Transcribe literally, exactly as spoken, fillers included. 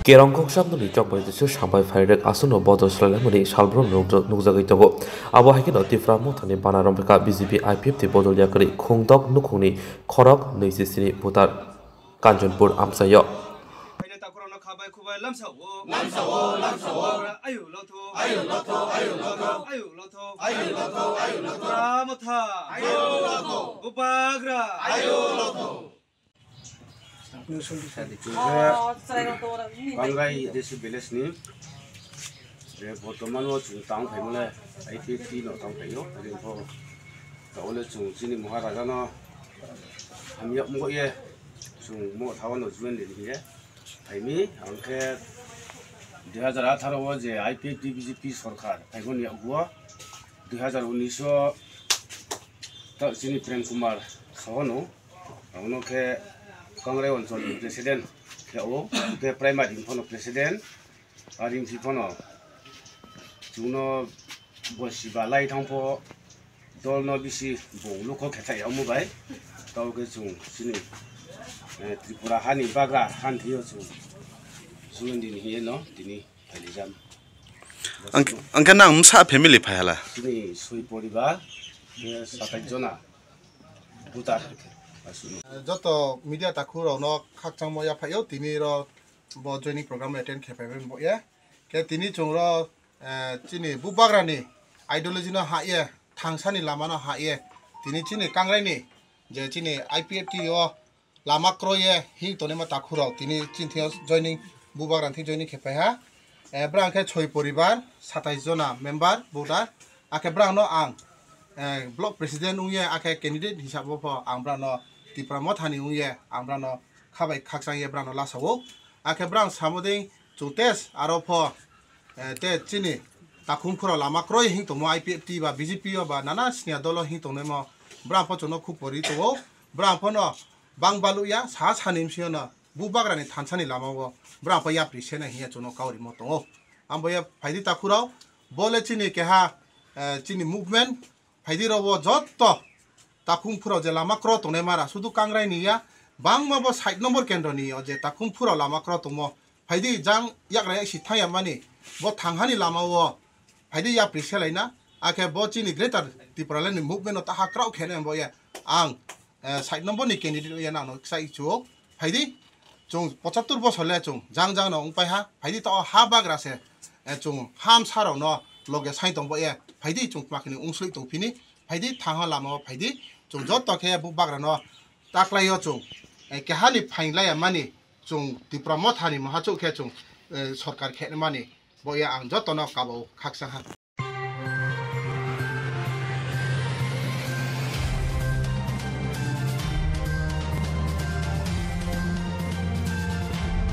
Kerong khoksa nokni chokbai jesa sambai phairek aswkno bodol swlailaimani salbrum nukjagwi tongo. Abo hai kheno Tipra Mothani bana romphai kha B J P I P F T bodol yakarwi khungdok nukhungni khorok nui se sini butar Kanchanpur amchaio. Phaina takhurokno khabai khubai lamsao. Lamsao, lamsao. Ayu lotho. Ayu lotho, ayu lotho. Ayu lotho. Ayu lotho, ayu lotho. Tipra Motha. Ayu lotho. Bubagra. Ayu lotho. Kangrai A D C village ni, je bortoman o chwng tang phaimole I P F T no tang phaio, abo bo taole chwng chini Maharaja no hamya mungko ye chwng mo thawa no join ni ye phaimi, angkhe dui hajar atharo o je I P F T B J P sorkar phaimoni yago dui hajar unis o ta chini Prem Kumar Sahono, abono khe Kangrai Onchol ni president khe o, khe primary phano president, a ringsi phano chwngno bo siba lai thangpho dol no bisi bo luko khe thai omo bai, tao khe chwng chini, eh, Tripura hani bagra han thio chwng chwng din hiye no tini phaijam. Ang, angkhe nang msa family phai hala? Chini soi poribar, khe satai jona. Butar. Joto media takhuk rokno khakchangmo yaphaio tini ro bo joining program attend khe phaibai bo ye. Khe tini chwng ro, eh, chini bubagrani ideology no ha ye, thangsani lama no ha ye, tini chini Kangrai ni je chini I P F T o lama kroi ye hing tonima takhuk rok tini chini thio joining, bubagrani thik joining khe phaiha. Eh, brang khe soi poribar, satais jona member voter, akhe brang no ang, eh, block president wng ye, akhe candidate hisab bo pho ang brang no Tipra Mothani wng ye, ang brang no khabai khakchang ye brang no lasa o. Akhe brang samoding chwng test aro pho, eh, te chini takhuk phuro lama kroi hing tongmo I P F T ba B J P o ba nana siniya dolo hing tongnaimo brang pho chwngno khuk pori tongo. Brang pho no bang balu ya sa sani msio no bubagrani thansani lama o brang pho yapri sena hiya chwngno kaurimo tongo. Ambo ya phaidi takhurao, bo le chini keha, eh, chini movement, phaidi rok bo jotto takhuk phuro je lama kro tongnai mara, sudu Kangrai ni ya, bangma bo side number kendro ni o je takhuk phuro lama kro tongmo, phaidi jang yagra yak si thang ya mani, bo thanghani lama o phaidi yapri selaina, akhe bo chini Greater Tipraland ni movement no taha krao khene bo ya, ang eh, side number ni candidate ya nang no kisa ichu o. Phaidi, chwng pochattor bosor le chwng jang jang no wng pai ha. Phaidi to ha bagra se, eh, chwng ham sa rok no loge sai tong bo ye. Phaidi chwng makni wng sui tong phini. Phaidi thang ha lama o phaidi. Chwng joto khe bubagra no taklai o chwng, eh, keha ni phaing lai ya mani chwng Tipra Motha ni maha chuk khe chwng, eh, sorkar khe mani. Bo ya ang joto no kabo khaksa ha.